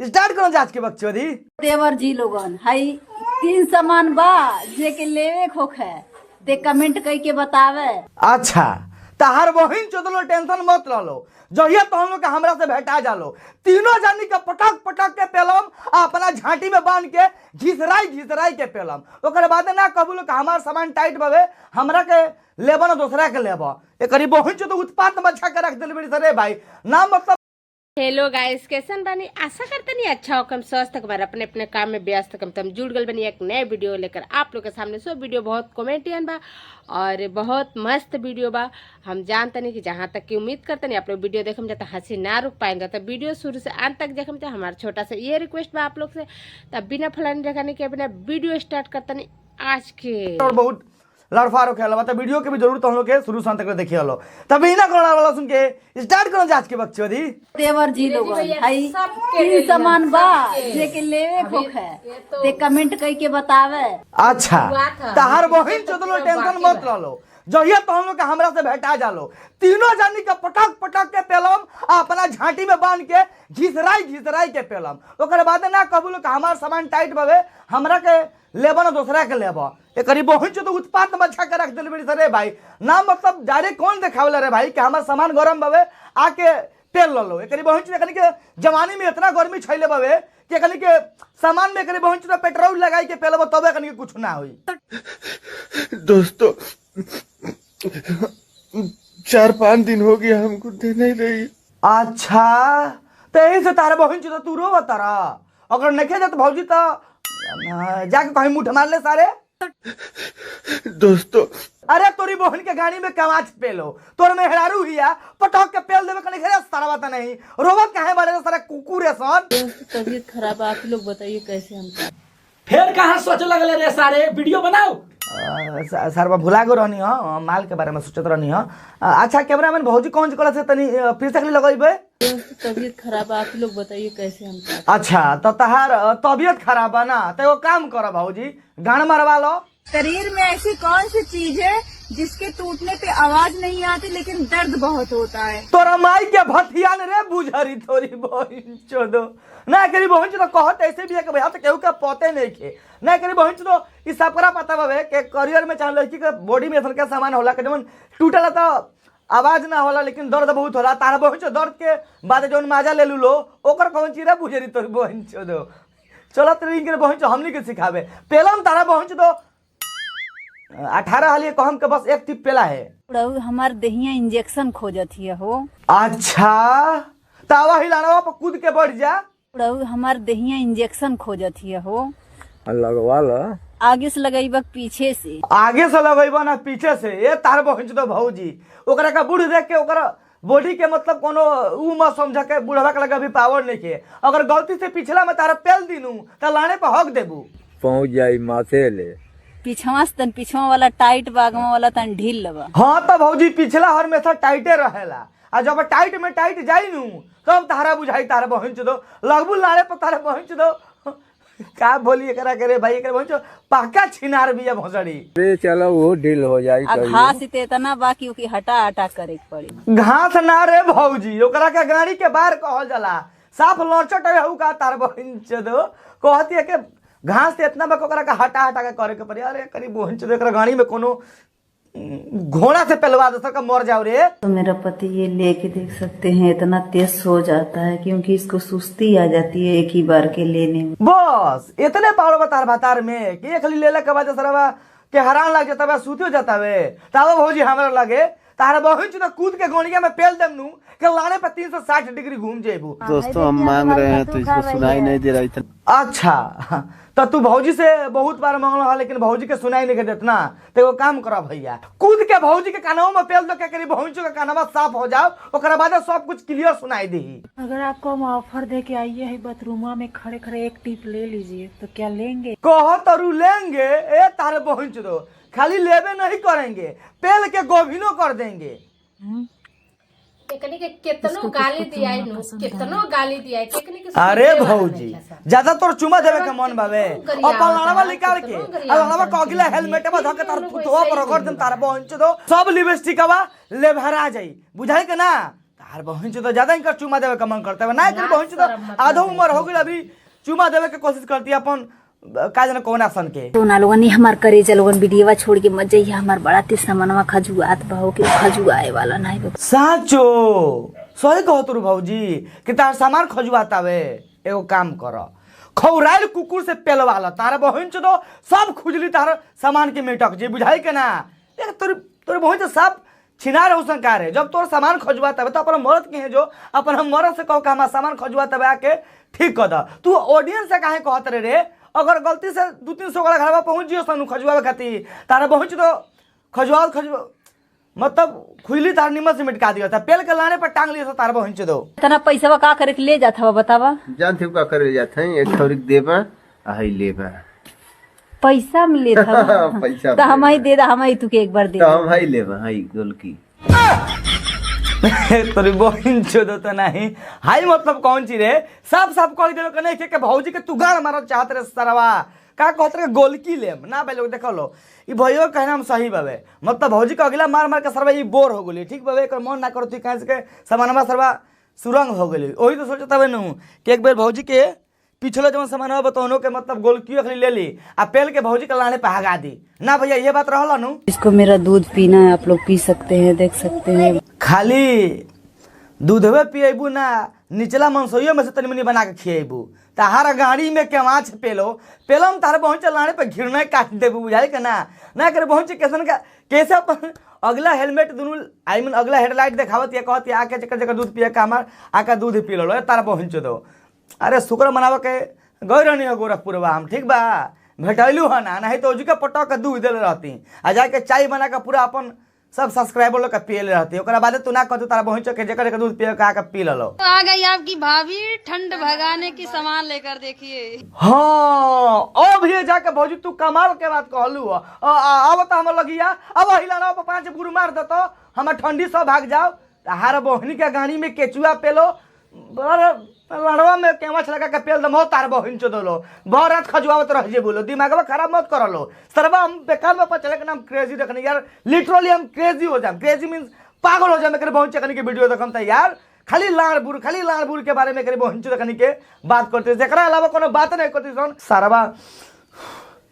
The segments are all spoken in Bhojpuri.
स्टार्ट करो जांच के बकचोदी। देवर जी लोगन हई तीन सामान बा जे के लेवे खोखे ते कमेंट कई के बतावे। अच्छा तहार बहिन चोदलो टेंशन मत लो, जहिया तो हम लोग के हमरा से भेटा जालो तीनों जानी के पटक पटक के पेलम आ अपना झांटी में बांध के घिसराई घिसराई के पेलम। ओकर बाद ना कहबू कि हमार सामान टाइट बवे, हमरा के लेब ना दूसरा के लेब। एकरी बहिन चोद उत्पात मचा के रख दिल बड़ी सरे भाई ना मतलब। हेलो गाइस, कैसन बानी? आशा करते नहीं अच्छा हो कम स्वस्थ कम अपने अपने काम में व्यस्त कम तम जुड़ गल बनी एक नए वीडियो लेकर आप लोग के सामने। सो वीडियो बहुत कॉमेडियन बा और बहुत मस्त वीडियो बा। हम जानते नहीं कि जहाँ तक की उम्मीद करते नहीं आप लोग वीडियो देखम जाता हंसी ना रुक पाएंगे, तो वीडियो शुरू से अंत तक देखम। तो हमारा छोटा सा ये रिक्वेस्ट बा आप लोग से, तब बिना फलाने ढकाने के अपना वीडियो स्टार्ट करते नहीं आज के। और बहुत लड़फा रोके हलो तो वीडियो के भी जरूर तो हम लोग के शुरू से अंत तक देखिए हलो। तब बिना कोड़ा वाला सुन के स्टार्ट करो जांच के बकचोदी। देवर जी लोगन हई तीन सामान बा जे के लेवे खोखे ते कमेंट कई के बतावे। अच्छा तहार बहिन चोदलो टेंशन मत लो, जहिया तो हम लोग के हमरा से भेटा जालो तीनों जानी के पटक पटक के पेलम आ अपना झांटी में बांध के घिसराई घिसराई के पेलम। ओकर बाद ना कहबू कि हमार सामान टाइट बवे, हमरा के लेब ना दूसरा के लेब। एकरी बहिन चोद उत्पात मचा के रख दिल बड़ी सरे भाई ना मतलब डायरेक्ट कौन देखावला रे भाई कि हमार सामान गरम बवे आके तेल लो। एकरी बहिन चोद एकनी के जवानी में इतना गर्मी छैले बवे कि एकनी के सामान में एकरी बहिन चोद पेट्रोल लगाई के पेलब तबे एकनी के कुछ ना होई। दोस्तों 4-5 दिन हो गया हमको दे नहीं रही। अच्छा तो यही से तारा बहिन चोद तू रो तारा, अगर नहीं जात भौजी तो जाके कहीं मुठ मार ले सारे। दोस्तों अरे तोरी बहन के गाड़ी में कमाच पेलो, तोर मेहरारू हिया पटक के पेल देवे कनी खेरे सारा बात नहीं रोबत काहे बारे सारा कुकुर है सन। तबीयत खराब, आप लोग बताइए कैसे हम। फिर कहाँ सोचे लगले रे सारे, वीडियो बनाओ। सर भुला गो रहनी हो, माल के बारे में सोचत रहनी हो। अच्छा कैमरामैन भौजी कौन कला से तनी फिर से लगइबे। तबीयत खराब, आप लोग बताइए कैसे हम। अच्छा तो तहार तबीयत खराब है ना, तो एगो काम करो भौजी गान मरवा लो। शरीर में ऐसी कौन सी चीज है जिसके टूटने पे आवाज नहीं आती लेकिन दर्द बहुत होता है? तोरा माई के भथियान रे बुझरी तोरी बहिन चोदो ना करी बहिन चोदो कहत ऐसे भी है कि भैया तो केहू के पते नहीं खे ना करी बहिन चोदो। ई सबकरा पता बावे के करियर में चाहे लड़की के बॉडी में ऐसन के सामान होला के जवन टूटला तो आवाज ना होला लेकिन दर्द बहुत होला। तारा बहिन चोदो दर्द के बाद जवन माजा ले लू लो ओकर कौन चीज रे बुझरी तोरी बहिन चोदो। चलो तेरी के बहिन चोदो हमनी के सिखावे पेलम तारा बहिन चोदो 18 हालिए कहम के बस एक टिप पेला है। हमार देहिया इंजेक्शन खोजत हिय हो। अच्छा तावा हिलानवा पर कूद के बढ़ जा। हमार देहिया इंजेक्शन खोजत हिय हो। लगवा ला आगे से लगइबा पीछे से? आगे से लगइबा ना पीछे से। ए तार बहिन चोद भौजी ओकरा का बूढ़ देख के ओकरा बॉडी के मतलब कोनो ऊ मत समझ के बूढ़वा के लगे अभी पावर नहीं के, अगर गलती से पिछला में तारा पेल दिनू त लाने पर हक देबू। पहुंच जाई माथे ले। पिछवा से तन पिछवा वाला टाइट बागवा वाला तन ढील लबा। हाँ तो भौजी पिछला हमेशा टाइटे रहेला आ जब टाइट में टाइट जाई नू तब तारा बुझाई तारा बहिन चोदो लगबू लाड़े पर तारा बहिन चोदो का बोली एकरा करे भाई एकरा बहिन चोदो पक्का छिनार बिया भोसड़ी। बे चलो वो ढील हो जाई। आ घास ते इतना बाकी की हटा हटा करे के पड़ी। घास ना रे भौजी ओकरा के गाड़ी के बाहर कहल जाला साफ लचट है हउ का तार बहिन चोदो कहती है के घास ते इतना बा ओकरा के हटा हटा के करे के पड़ी। अरे करी बहिन चोदो एकरा गाड़ी में कोनो घोड़ा से पेलवा दे सका मर जाओ रे। तो मेरा पति ये लेके देख सकते हैं इतना तेज सो जाता है क्योंकि इसको सुस्ती आ जाती है एक ही बार के लेने में। बस इतने पावर बतार भातार में कि एक लेला के बाद सरवा के हैरान लग जाता बा सुतियो जाता बे तावा भौजी हमरा लगे तारा बहिन चोद कूद के गोनिया में पेल देम नु के लाने पर 360 डिग्री घूम जेबू। दोस्तों हम मांग रहे हैं तो इसको सुनाई नहीं दे रहा इतना। अच्छा तो तू भौजी से बहुत बार मांगल हा लेकिन भौजी के सुनाई नहीं देत ना, तो एगो काम करा भैया कूद के भौजी के कानवा में पेल दो के करी बहिन चोद के कानवा साफ हो जाओ ओकरा बाद सब कुछ क्लियर सुनाई देही। अगर आपको हम ऑफर दे के आइए है बाथरूमा में खड़े खड़े एक टिप ले लीजिए तो क्या लेंगे? कहो तरू लेंगे ए तारे बहिन चोद खाली लेबे नहीं करेंगे पेल के गोभिनो कर देंगे। एकनी के केतनो गाली दियाई नु केतनो गाली दियाई एकनी के। अरे भौजी ज्यादा तोर चुमा देवे के मन बावे अपन लड़वा निकाल के लड़वा के अगला हेलमेट में धके तार फुटवा पर रगड़ देम तार बहिन चोद सब लिपस्टिकवा लेभरा जाई बुझाई के ना। तार बहन से तो ज्यादा इनका चुमा देवे का मन करता है ना। एकर बहन से तो आधो उम्र हो गई, अभी चुमा देवे के कोशिश करती है अपन का जाने कौन आसन के। तो ना लोगन हमार करेजा लोगन वीडियोवा छोड़ के मत जाइए, हमार बड़ा तेज सामानवा खजुआत बा के खजुआए वाला नहीं बा। साचो सही कहो तोरू भौजी कि तार सामान खजुआतावे। एगो काम कर, खौराइल कुकुर से पेलवा ल, तार बहन से तो सब खुजली तार सामान के मेटक जे, बुझाई के ना। देख तोर तोर बहन से सब छिनार हो संकार है। जब तोर सामान खजुआतावे तो अपन मरद के है जो अपन हम मरद से कहो कि हमार सामान खजुआतावे आके ठीक कर द। तू ऑडियंस से काहे कहत रे रे? अगर गलती से 200-300 वाला घरवा पहुंच जियो सनु खजुआवे खातिर, तारा पहुंच तो खजुआ खजुआ मतलब खुजली तार निमन से मिटका दिया था, पेल के लाने पर टांग लिया था तार पहुंच दो। इतना पैसा का करे के ले जात हवा बतावा? जानते का करे जात है, एक थोड़ी देबा आ हई लेबा। पैसा में लेत हवा पैसा तो हम ही दे दा, हम ही तुके एक बार दे तो हम हई लेबा हई गोलकी। तोरी बहन चोद तो नहीं हाई मतलब कौन चीज रे? साफ साफ कह देलो कने के भौजी के तू गाड़ मारल चाहत रे सरवा, का कहत रे गोलकी लेम ना। भाई लोग देखो लो ई भइयो कहना हम सही बावे, मतलब भौजी के अगला मार मार के सरवा ई बोर हो गेली, ठीक बावे। एकर मन ना करत काहे के सामानवा सरवा सुरंग हो गेली। ओही तो सोचत हवे नु कि एक बेर भौजी के पिछलो जवन सामानवा बतौनो के मतलब गोलकी अखली ले ली आ पेल के भौजी के लाने पे हगा दी ना। भैया ये बात रहला नु। इसको मेरा दूध पीना है, आप लोग पी सकते हैं, देख सकते हैं। खाली दूधवे पिएबू ना, निचला मनसोइयो में से तनी मनी बना के खिएबू। तहार गाड़ी में केवाछ पेलो पेलम तार पहुंच लाने पे घिरना काट देबू, बुझाई के ना ना करे पहुंच कैसन का कैसे अपन अगला हेलमेट दुनू I mean अगला हेडलाइट देखावत या कहत आके चक्कर चक्कर दूध पिए का हमार आका दूध पी लो तारा पहुंच दो। अरे शुक्र मनावा के गई रहनी हो गोरखपुरवा हम, ठीक बा भेटैलू है ना, नहीं तो ओजुका पटक के दूध देले रहती आ जाके चाय बना के पूरा अपन सब सब्सक्राइबर लोग के पियले रहती। ओकरा बाद तू ना कहते तारा पहुंच के जेकर जेकर दूध पिए का के पी लो। आ गई आपकी भाभी ठंड भगाने की सामान लेकर, देखिए। हाँ अब ये जाके भौजी तू कमाल के बात कहलू। अब तो हम लगिया अब हिलाना पर 5 बुर मार दतो हमार ठंडी सब भाग जाओ। हार बहनी के गाड़ी में केचुआ पेलो लड़वा में केवछ लगा के पेल दम हो तार बहन चोदलो भर रात खजुआवत रह जे बोलो। दिमागवा खराब मत करलो सरवा, हम बेकार में पर चले के नाम क्रेजी देखनी यार, लिटरली हम क्रेजी हो जाम। क्रेजी मींस पागल हो जाम एकर बहन चकनी के वीडियो देखम त यार। खाली लाड़ बुर के बारे में एकर बहन चोदकनी के बात करते, जेकरा अलावा कोनो बात नहीं करते सन सरवा।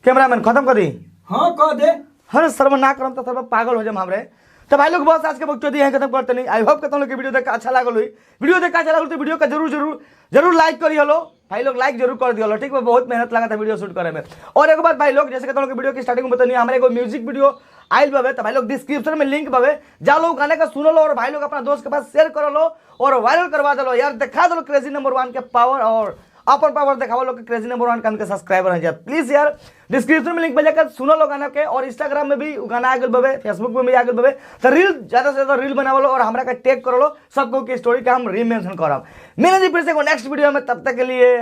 कैमरामैन खत्म कर दी? हां कह दे। हर सरवा ना करम त सरवा पागल हो जाम हमरे। तो भाई लोग बस आज के बकचोदी यहीं खत्म करते नहीं। I hope कि तुम लोग की वीडियो देख अच्छा लागल हुई। वीडियो देख अच्छा लागल तो वीडियो का जरूर जरूर जरूर लाइक करी हलो भाई लोग, लाइक जरूर कर दियो, ठीक है। बहुत मेहनत लगा था वीडियो शूट करे में। और एक बात भाई लोग, जैसे कि तुम लोग वीडियो की स्टार्टिंग में बतानी हमारे एगो म्यूजिक वीडियो आयल बावे, तो भाई लोग डिस्क्रिप्शन में लिंक बावे, जा लो गाने का सुनो लो और भाई लोग अपना दोस्त के पास शेयर कर लो और वायरल करवा दो यार। दिखा दो क्रेजी नंबर 1 के पावर और अपन पावर दिखावा लोग क्रेजी नंबर 1 का उनके सब्सक्राइबर हैं। प्लीज यार डिस्क्रिप्शन में लिंक पर जाकर सुनो लो गाना के। और इंस्टाग्राम में भी गाना आ गल बावे, फेसबुक में भी आ गल बावे, तो रील ज्यादा से ज्यादा रील बनावा लो और हमरा का टैग कर लो, सबको की स्टोरी का हम रीमेंशन करब। मिलेंगे फिर से नेक्स्ट वीडियो में, तब तक के लिए